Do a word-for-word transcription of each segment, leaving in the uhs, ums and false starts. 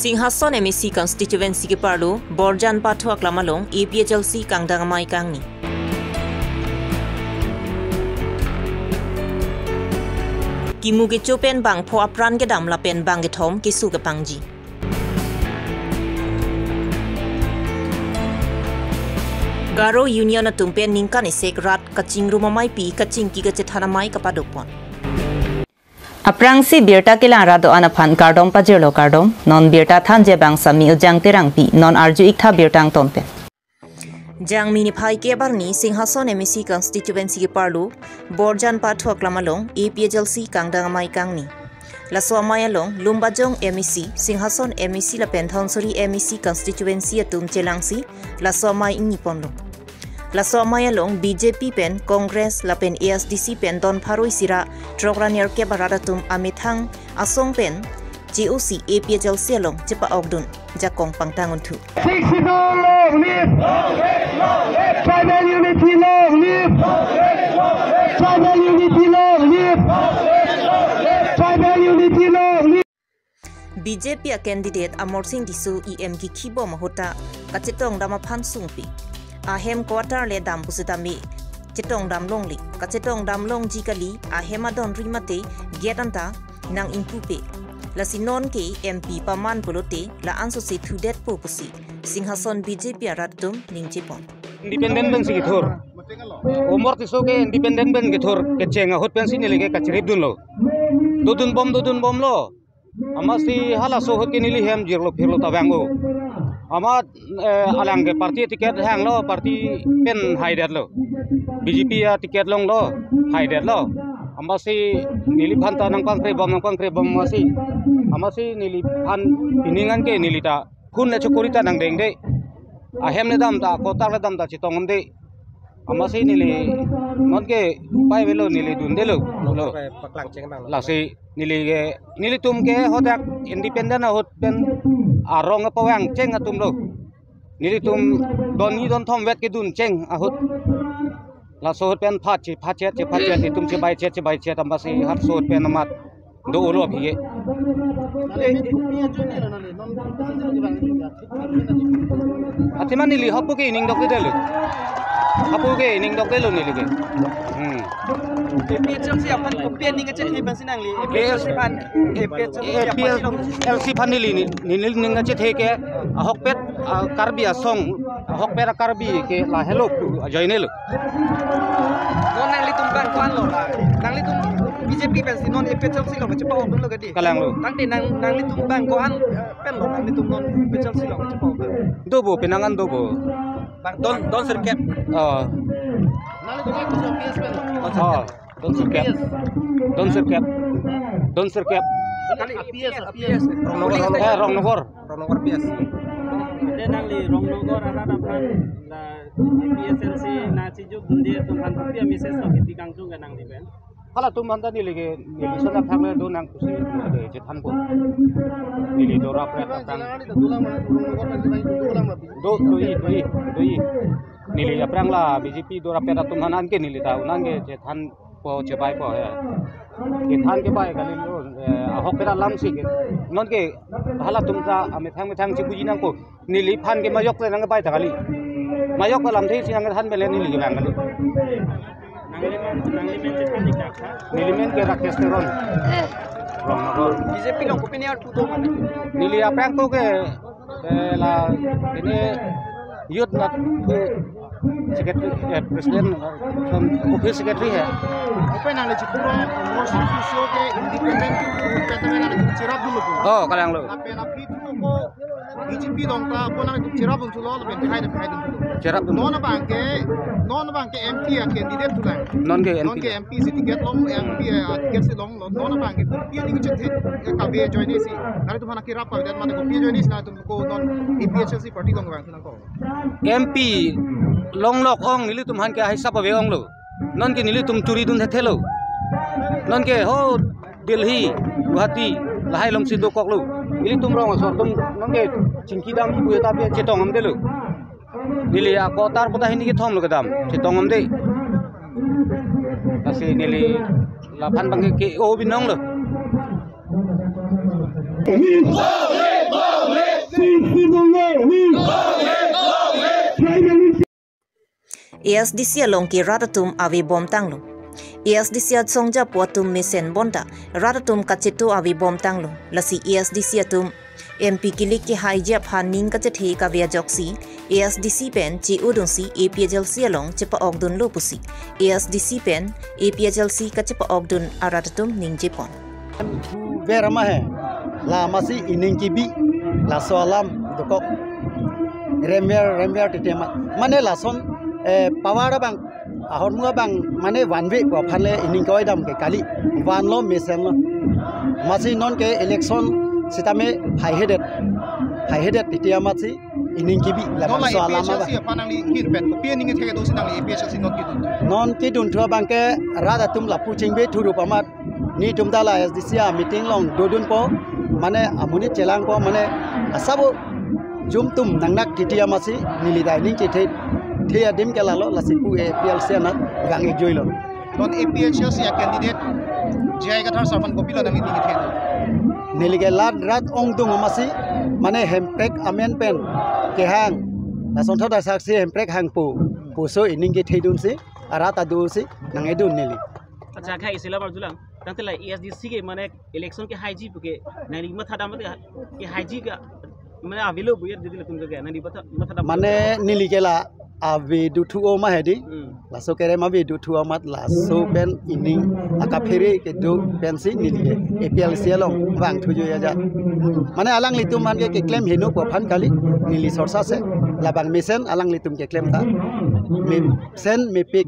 Singhason M A C constituency keparlo Borjan Pathu aklam along A P H L C kangdang amei kangni. Kimu kecho pen bangpho apran kedam lapen bangkethom keso kepangji. Garo Union atum pen ningkan isi rat kachingrum ameipi kachingki kachethan amei kapadopon. Aphrangsi birta kelang rat do-an aphan kardom pajirlo kardom, non birta thanji abang Sami Ujang Terangpi, non arju-ik tha birta angton pen. Jangmi niphai kep arni Singhason M A C constituency keparlo Borjan Pathu aklam along A P H L C kangdang amei kangni. Laso amei along Lumbajong M A C, Singhason M A C lapen Dhansiri M A C constituency atum chelangsi laso amei ingniponlo. Laso amei along B J P pen Congress lapen A S D C pen don pharo isi ra throk ra nerkep arat atum amethang asong pen che-osi A P H L C along chepa-okdun jakong pangtang unthu. Sixth Schedule long live! Tribal unity long live! Tribal unity long live! Tribal unity long live! B J P a candidate Amarsing Tisso E M kikhi bom ahut ta kachetongdam aphan sungpi. Ahem quarter le dam pusi tame chetongdam longle. Kachetongdam longji kali, ahem adon ri mate gate anta nang ingpupe. Lasi non ke M P paman pulote la-an sose thudetpo pusi Singhason B J P arat atum ningjepon. Independent pen si kethur. Omor Tisso ke independent pen kethur kecheng ahut pensi neli ke kachiripdunlo. Dodunbom, dodunbomlo. Amatsi halaso ahut ke neli hem jirlo phirlo ta vanglo. Amat, eh, alang ke party ticket hanglo, party pen haidetlo. B J P a ticket longlo, haidetlo. Amatsi neliphan ta nangpangkrebom, nangpangkrebom amatsi. Amatsi neliphan pining an ke neli ta phone le chokori ta nangdengde. Ahem le dam ta, quarter le dam ta chetong-omde. Amatsi neli non ke upai avelo, neli dundelo. Lo. Paklangcheng abang lo. Lasi neli ke, nelitum ke hadak independent ahut pen arong pavangcheng atumlo. Nelitum don ni don thom vet keduncheng ahut. Laso ahut pen phat che, phat chet che, phat chet, itum chebai chet, chebai chet, amatsi halaso ahut pen amat do-olo aphi ke. Athema neli hapu ke ining dokdedetlo. Hapu ke ining dokdetlo neli ke. Hmm. A P H L C aphan kopi aning kachethe pensi nangli? A P H L C aphan, A P H L C aphan neli, neli, neli ning kachethe ke ahokpet, ah, Karbi asong, ahokpet a-Karbi ke lahelo pu ajoinelo. Non nanglitum bang ko-an lo? Nanglitum B J P pensi non A P H L C along chepa-okdunlo kedi? Kalanglo. Tangte nang, nanglitum bang ko-an, eh, pen lo nanglitum non A P H L C along chepa-okdun? Dobo, penang an dobo. Bang don, don sirkep. Oh. Nanglitum A P H L C pen lo? Oh, don sirkep. Don sirkep. Don sirkep. Kali A P S, A P S. Rongnogor, eh, Rongnogor. Rongnogor P S. Ante nangli Rongnogor arat aphan la A P H L C nangchejokdunde atum aphan kopi a-message lo kiti kangjung ke nangli pen? Halatum aphan ta neli ke, neli son athak le do nang pusi neli ke chethanpo. Neli do rap-ret aphan. Do, do-i, do-i, do-i. Neli aphrang la B J P do rap-ret atum aphan an ke neli ta un an ke chethan po, chebaipo, ya. Kethan kebai kalilo, eh, ahokpet alam si ke. Non ke halatum ta amethang methang chebuji nangpo. Neliphan ke majok le nangkebai ta kali. Majok alam the si nangkethan pen le neli kevang kali. Nangli men, nangli men chethan-ik dak tha? Neli men ke Rakesh Teron. Rongnogor. B J P along kopine arpu do mane? Neli aphrang ko ke, eh, la, ini youth na, eh, secretary, eh, president, eh, office secretary he. Open nangli chipuro, Amarsing Tisso ke independent ke, independent nangli cherapdunlo. Oh, kalanglo. Lapen aphi thu ko B J P along ta ko nangli cherapdun thulo, lapen hai de hai dun thulo. Cherapdun. Non abang ke, non abang ke M P a-candidate thulang. Non ke M P. Non ke M P si ticket long, M P a-ticket si longlo. Non abang ke kopi aning chethe, eh, kave ajoine si. Nanglitum aphan kerap kavedet mane kopi ajoine si nangtum ko non A P H L C party along vang si nangkok? M P longlok ong, nelitum aphan ke ahisap ave onglo. Non ke nelitum churi dun thethelo. Non ke ho Delhi, Guwahati, lahai along si dokoklo. Nelitum rong asor atum non ke chingki dam ibu eta pe chetong-omdelo. Neli a-quarter puta hini kethom lo kedam, chetong-omde. Lasi neli laphan abang ke, ke-o binong lo. A S D C along ke rat atum ave bom tanglo. A S D C asongja pu atum mesen bonta rat atum kacheto ave bom tanglo. Lasi A S D C atum M P kilik kehaiji aphan ning kachethe kave ajoksi A S D C pen che-odunsi A P H L C along chepa-okdunlo pusi A S D C pen A P H L C kachepa-okdun arat atum ningjepon. Ver ama he, la masi ining kebi, laso alam dokok. Remver, remver titi amat. Mane lason, eh, power abang, ahormu abang, mane vanve pu aphan le ining koi dam ke kali. Vanlo mesenlo. Masi non ke election sitame haihedet. Haihedet titi amat si ining kebi, la Non la bangso alam A P H L C abang. Aphan nangli hin pen, kopi ningje thek do si nangli A P H L C non kedun. Non kedunthu abang ke rat atum lapu chingbe thurup amat. Netum ta la A S D C a meeting along dodunpo, mane amonit chelangpo, mane asabo jum tum nangnak titi amatsi neli ta ining chethe, the adim ke lalo, lasi pu A P H L C anat vang-ik juilo. Non A P H L C a candidate J I Kathar sir aphan kopilo nangli ning kethe do? Neli ke lat rat ongdung amatsi, mane Hemprek amen pen kehang, lason thot asaksi Hemprek hangpo, puso ining kethedunsi, arat adusi nang-edun neli. Acha, kha isi labar julang. Tangte la A S D C ke mane election kehaiji puke, nangli mathadam mate kehaiji ke, mane avelo bu ya didi latum ke, nangli matha, mathadam. Mane neli ke la ave duthu o ma hedi. Hmm. Laso kerem ave duthu amat laso pen ining akaphere kedo pensi neli ke A P H L C along vangthuji aja. Mane alanglitum aphan ke keklem heno pu aphan kali neli sorsa se labang mesen alanglitum keklem ta. Mesen mepik.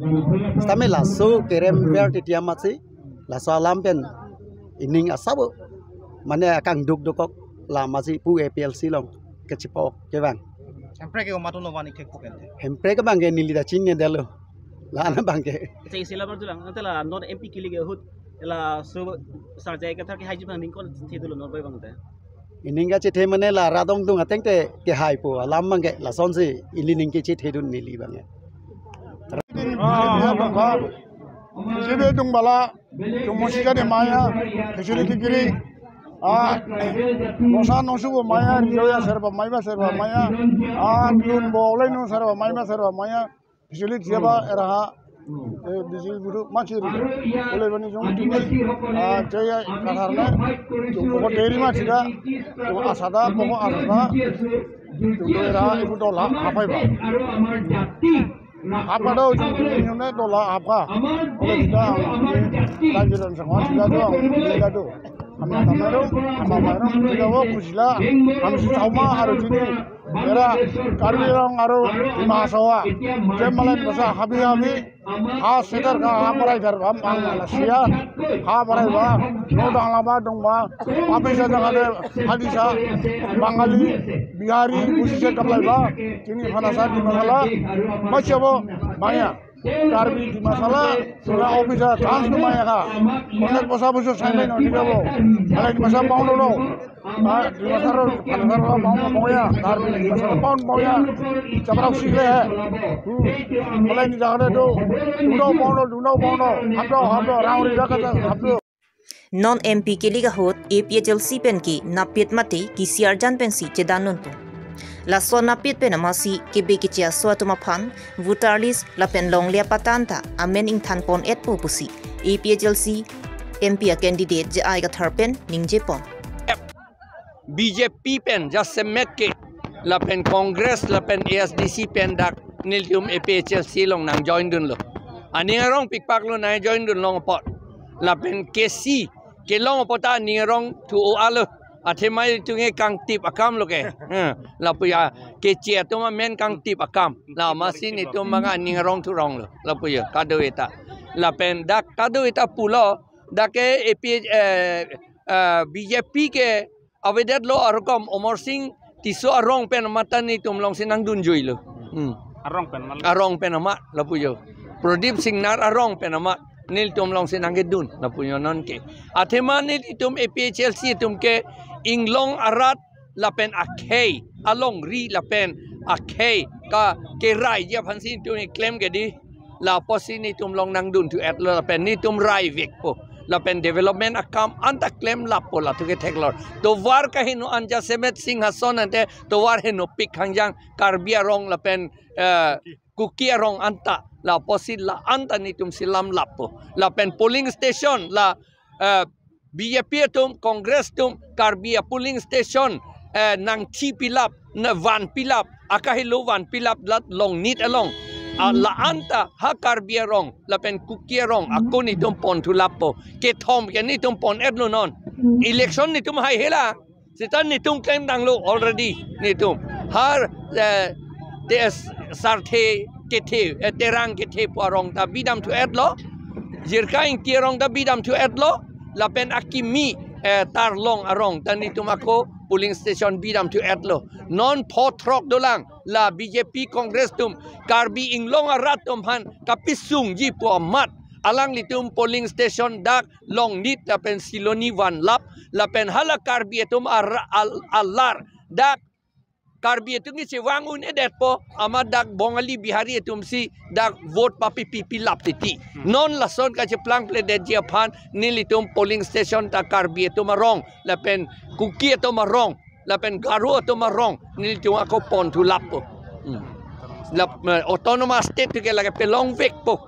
Sitame laso kerem ver titi amatsi laso alam pen ining asabo mane akangduk dokok la masi pu A P H L C along kachepa-ok kevang. Hemprek ke matum lo van-ik thek puken the. Hemprek abang ke neli ta chinine detlo. La-an abang ke. Acha, isi labar julang. Ante la non M P kilik ahut laso sar J I Kathar kehaiji aphan ning kol the dolo non bai abang te. Ining kachethe mane la rat ongdung ateng te kehaipo alam abang ke lasonsi ili ning kechethedun neli abang ke. Sebe dung bala, chungmo sijane maya, facility kiri. Ah, nosa nosu bo maya, rijoya serba maiba serba maya. Ah, klun bo olai no serba maiba serba maya. Facility jeba era ha, eh, bisi guru machir. Olai bani jong, ah, J I Kathar le, chungmo deri machira, asada, poko asada. Chungmo era ibu dola, apa iba? Hapkado jung jung ne dola hapka. Ole kita, kita jiran sangwa kita do, kita do. Ama tamaro, ama maro, kita wo kusila, am si sauma aro jini. Era Karbi Anglong aro Dima Hasao. Jem malai basa habi habi. Ha setar ka ha parai dar bam ang Malaysia. Ha parai ba. No dang lama dong ba. Api sa jaga de hadisa. Bangali, Bihari, Busi se kaplai ba. Chini khana sa di masala. Machabo maya. Karbi di masala. Sula office a chance tu maya ka. Konek posa busu sai mai no di kabo. Alai di masa bang dolo. Ah, di masa ro, di masa ro bang bang ya. Karbi di masa bang bang ya. Chaprok si le hai. Hmm. Alai ni jaga de do. Uno bang do, uno bang do. Hap do, hap do. Rang ri jaga hap do. Non M P kilik ahut A P H L C pen ke napit mate kisi arjan pensi chedan nonpo. Laso napit pen amatsi kebe keche aso atum aphan voter list lapen longle apatan ta amen ingthan pon-etpo pusi A P H L C M P a candidate J I Kathar pen ningjepon. B J P pen jasemet ke lapen Congress lapen A S D C pen dak nelitum A P H L C along nang join dunlo. Aning arong pikpak lo nang join dun long apot. Lapen K C kelong apot ta aning arong thu-o-alo. Athema itum ke kangtip akam lo ke. Eh, lapu ya keche atum amen kangtip akam. La masi netum manga aning arong thurong lo. Lapu ya kado eta. Lapen dak kado eta pulo dak ke A P, eh, eh, B J P ke avedet lo arokom Amarsing Tisso arong pen amat ta netum alongsi nangdun juilo. Hmm. Arong pen mal. Arong pen amat lapu yo. Pradip Singnar arong pen amat nelitum alongsi nangkedun lapu yo non ke. Athema nelitum A P H L C atum ke inglong arat lapen akhei, alongri lapen akhei ka keraiji aphansi netum klem ke di. Lapusi netum along nangdunthu-etlo lapen netum rai vekpo. lapen development akam anta klemlappo, latum ke theklor. Tovar kaheno an jasemet Singhason ante tovar henopik hangjang Karbi arong lapen, eh, Kuki arong anta, la opposite la anta netum selamlappo. Lapen polling station la, eh, B J P atum, Congress atum, Karbi a polling station, eh, nangthipilap, na vanpilap, akahelo vanpilap lat Longnit along. Ah, la anta ha Karbi arong, lapen Kuki arong, ako netum ponthulappo. Kethom ke netum pon-etlo non. Election netum hai hela. Seta netum klemdanglo already netum. Har, eh, te s-, sarthe kethe, eh, Terang kethe pu arong ta bidamthu-etlo. Jirka Ingti arong ta bidamthu-etlo. Lapen akimi, eh, Tarlong arong ta netum ako polling station bidamthu-etlo. Non pho throk dolang la B J P Congress atum Karbi Anglong arat atum aphan kapisungji pu amat alanglitum polling station dak Longnit lapen Siloni vanlap, lapen hala Karbi atum ar-, al-, alar dak Karbi atum kechevang un-edetpo, amat dak Bongali Bihari atumsi dak vote papipipilap titi. Hmm. Non lason kacheplang pledetji aphan nelitum polling station ta Karbi atum arong lapen Kuki atum arong lapen Garo atum arong nelitum ako ponthulappo. Hmm. Lap-, eh, autonomous state ke lake pelongvekpo.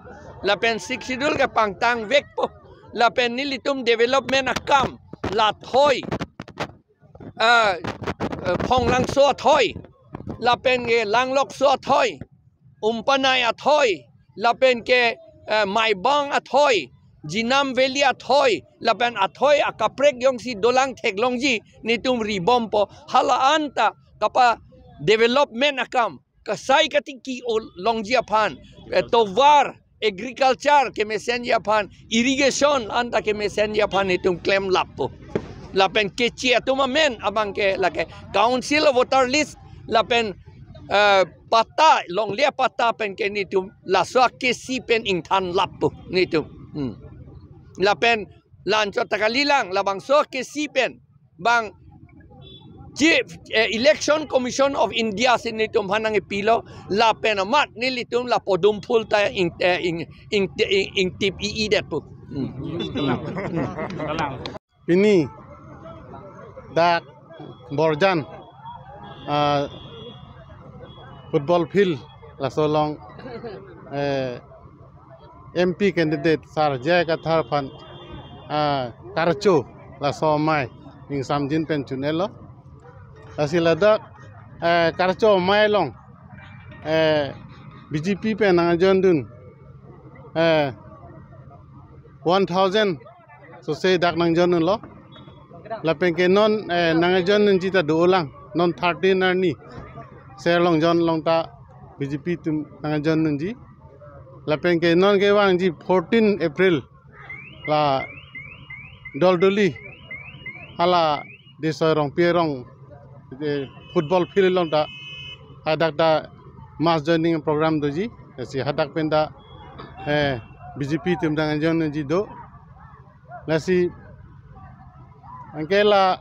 Lapen Sixth Schedule ke pangtangvekpo. Lapen nelitum development akam la thoi, ah, eh, Phonglangso athoi, lapen ke Langlokso athoi, Umpanai athoi, lapen ke, eh, Maibang athoi, Jinam Valley athoi, lapen athoi akaprek jongsi dolang theklongji netum ribompo, hala anta kapa development akam kasai katiki-o longji aphan, eh, tovar, agriculture kemesenji aphan, irrigation anta kemesenji aphan netum klemlappo. Lapen keche atum amen abang ke lake Council of Voter List lapen, eh, patta, longle patta pen ke netum laso akesi pen ingthanlappo netum. Hmm. Lapen la anchot ta kalilang, labangso akesi pen bang Chief, eh, Election Commission of India si netum aphan nangkepilo, lapen amat nelitum la podum phul ta ing, eh, ing, ing, ing, ingtip i-edetpo. Hmm. Pini dak Borjan, ah, football field laso along, eh, M P candidate Sir J I Kathar aphan, ah, Karcho laso amei ingsamjin pen chun-etlo. Lasi ladak, eh, Karcho amei along, eh, B J P pen nangjoin dun, eh, one thousand sose dak nangjoin dunlo. Lapen ke non, eh, nangjoin dunji ta dolang. Non thirteen arni Serlongjon along ta B J P atum nangjoin dunji. Lapen ke non kevangji fourteen April la Doldoli hala Desoi Rongpi arong, eh, football field along ta hadak ta mass joining program doji. Lasi hadak pen ta, eh, B J P atum nangjoin dunji do. Lasi anke la,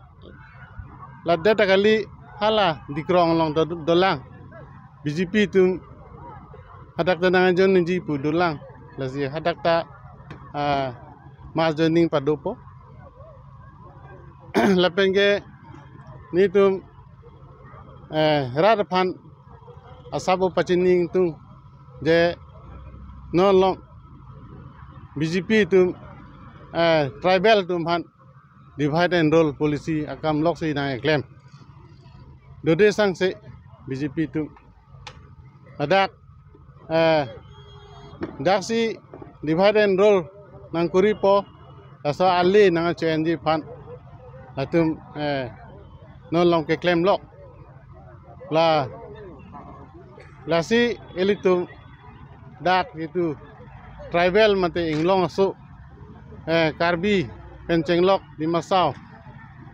ladak ta kali hala Dikrong along ta do-, dolang. B J P atum hadak ta nangjoin dunji pu dolang. Lasi hadak ta, ah, mass joining padopo. Lapen ke netum, eh, rat aphan asap pachini ingtung je non along B J P atum, eh, tribal atum aphan divide and rule policy akam loksi nangkeklem. Dode sangse B J P atum hadak, eh, daksi divide and rule nangkuripo, laso ale nangcho-enji aphan latum, eh, non along keklemlo. La, lasi ilitum dak itum tribal mate inglong aso, eh, Karbi pen chenglok Dimasa,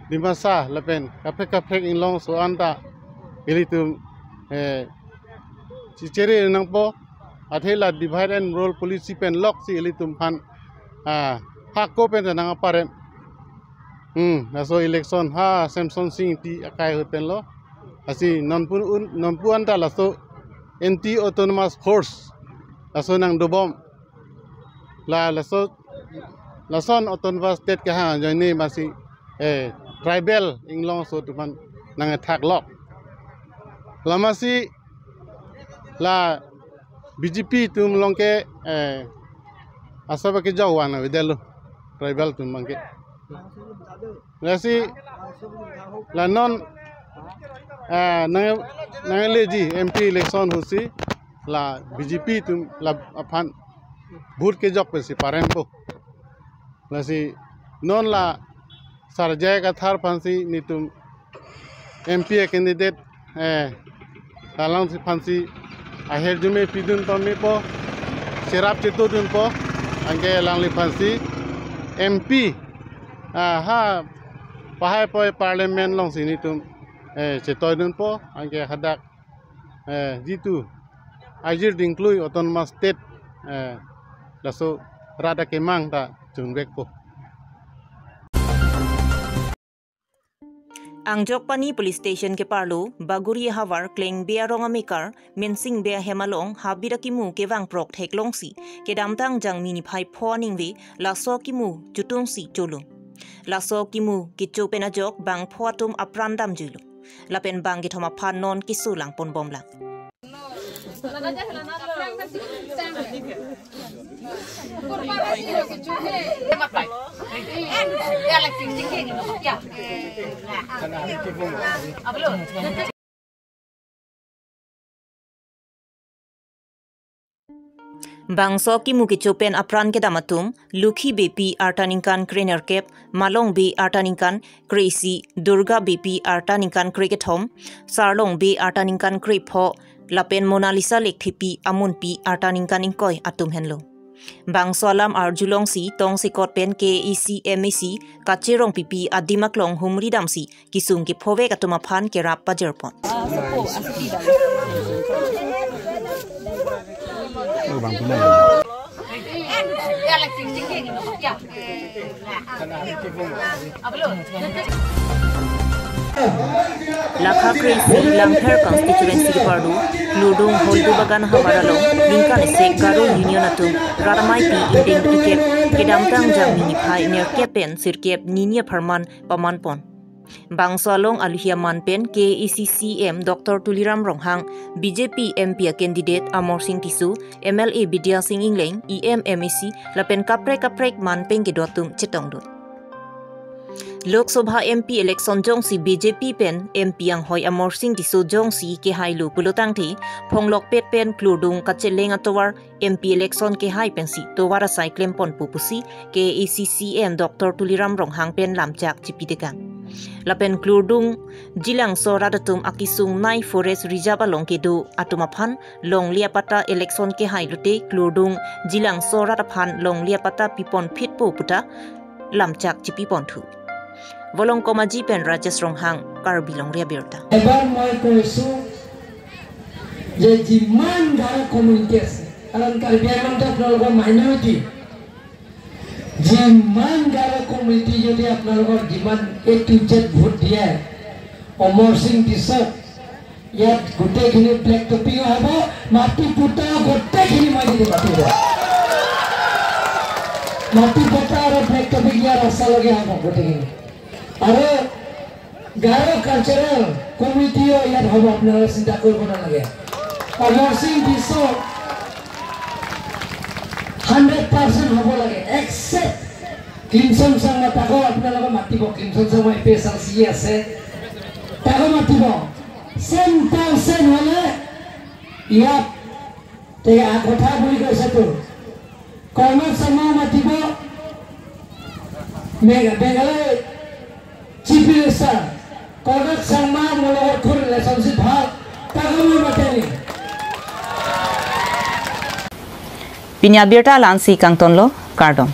Dimasa lapen kaprek kaprek inglong aso anta ilitum, eh, chichere nangpo, athe la divide and rule policy pen loksi ilitum aphan, ah, hako pen ta nangparem. Hmm, laso election ha Semsonsing Ingti akai ahut penlo. Lasi nonpu un, nonpu anta laso anti autonomous force laso nangdobom. La laso lason autonomous state kehang ajoine masi, eh, tribal inglong aso atum aphan nangkethak lok. Lamasi la B J P atum along ke, eh, asap kejok vang avedetlo tribal atum abang ke. Lasi la non, eh, nang, nangleji M P election ahutsi la B J P atum la aphan vote kejok pensi parempo. Lasi non la Sar J I Kathar aphansi nelitum M P a candidate, eh, alangphansi ahirjume pidun tonmepo, cherap chetodunpo, anke alangliphansi M P, ah, ha pahai poi parliament alongsi nelitum, eh, chetoidunpo, anke hadak, eh, jitu ajir dingklui autonomous state, eh, laso rat akemang ta chunvekpo. Angjokpani Police Station keparlo, Bagori ahavar Klengbe arong amekar, Mensing Bey ahem along, habit akimu kevang prok theklongsi, kedamtang Jangmi niphai pho aningve, laso akimu chotungsi cholo. Laso akimu kecho pen ajok, bangpho atum apran damjuilo. Lapen bang kethom aphan non keso langponbomlang. Bangso akimu kecho pen apran kedam atum, Lukhi Beypi arta ningkan krenerkep, Malong Bey arta ningkan kre-isi, Durga Beypi arta ningkan krekethom, Sarlong Bey arta ningkan krepho, lapen Monalisa Lekthepi amunpi arta ningkan ingkoi atum henlo. Bangso alam arjulongsi tongsekot pen K A A C M A C Kache Rongpipi adim aklong humri damsi kesung kephovek atum aphan kerap pajirpon. Lakha kre-isi Langpher constituency keparlo, Klurdung Holdu Bagan ahavar along, ningkan isi Garo Union atum rat amei pi ingdeng ikep, kedamtang Jangmi niphai nerkep pen sirkep nini apharman pamanpon. Bangso along aluhi aman pen K A A C C M Doctor Tuliram Ronghang, B J P M P a candidate Amarsing Tisso, M L A Bidya Sing Engleng, E M, M A C, lapen kaprek kaprek man pen kedo atum chetongdun. Lok Sabha M P election jongsi B J P pen M P anghoi Amarsing Tisso jongsi kehailo pulotangte, phonglokpet pen Klurdung kacheleng atovar M P election kehai pensi tovar asai klemponpo pusi K A A C C M Doctor Tuliram Ronghang pen lamchak chipitekang. Lapen Klurdung Jilangso rat atum akesung nei Forest Reserve along kedo atum aphan longle apatta election kehai lote Klurdung Jilangso rat aphan longle apatta piponphitpo puta lamchak chipiponthu. Volongkom Aji pen Rajesh Ronghang, Karbi Longri Abirta. এবাৰ মই কৈছো যে যিমান গাঁও কমিউনিটি আছে, কাৰণ কাৰ্বি আংলঙত আপোনালোকৰ মাইনৰিটি, যিমান গাঁও কমিউনিটি যদি আপোনালোকৰ যিমান এ টু জেড ভোট দিয়ে, অমৰসিং টিছক ইয়াত গোটেইখিনি ব্লেক টপিং হ'ব, মাটি পট্টা গোটেইখিনি মই দি দিম, মাটি পট্টা। মাটি পট্টা আৰু ব্লেক টপিং ইয়াৰ ৰাস্তালৈকে হ'ব গোটেইখিনি। আৰু গাৰো কালচাৰেল কমিটিও ইয়াত হ'ব, আপোনালোকে চিন্তা কৰিব নালাগে। অমৰসিং টিছক হাণ্ড্ৰেড পাৰ্চেণ্ট হ'ব লাগে, একচেপ্ট ক্লিমচন চাংমা, তাকো আপোনালোকে মাতিব। ক্লিমচন চাংমা এ পি এছ আৰ চি আছে, তাকো মাতিব। চেম পাৰ্চেণ্ট হ'লে ইয়াত তে আগত কথা বুলি কৈছেতো। কৰ্ণক চাংমা মাতিব, মেঘ-, মেঘালয় চিফ মিনিষ্টাৰ কৰ্ণক চাংমা মোৰ লগত খুব ৰিলেশ্যনশ্বিপ ভাল, তাকো মই মাতি আনিম। Pini abirta la-ansi kangtonlo, kardom.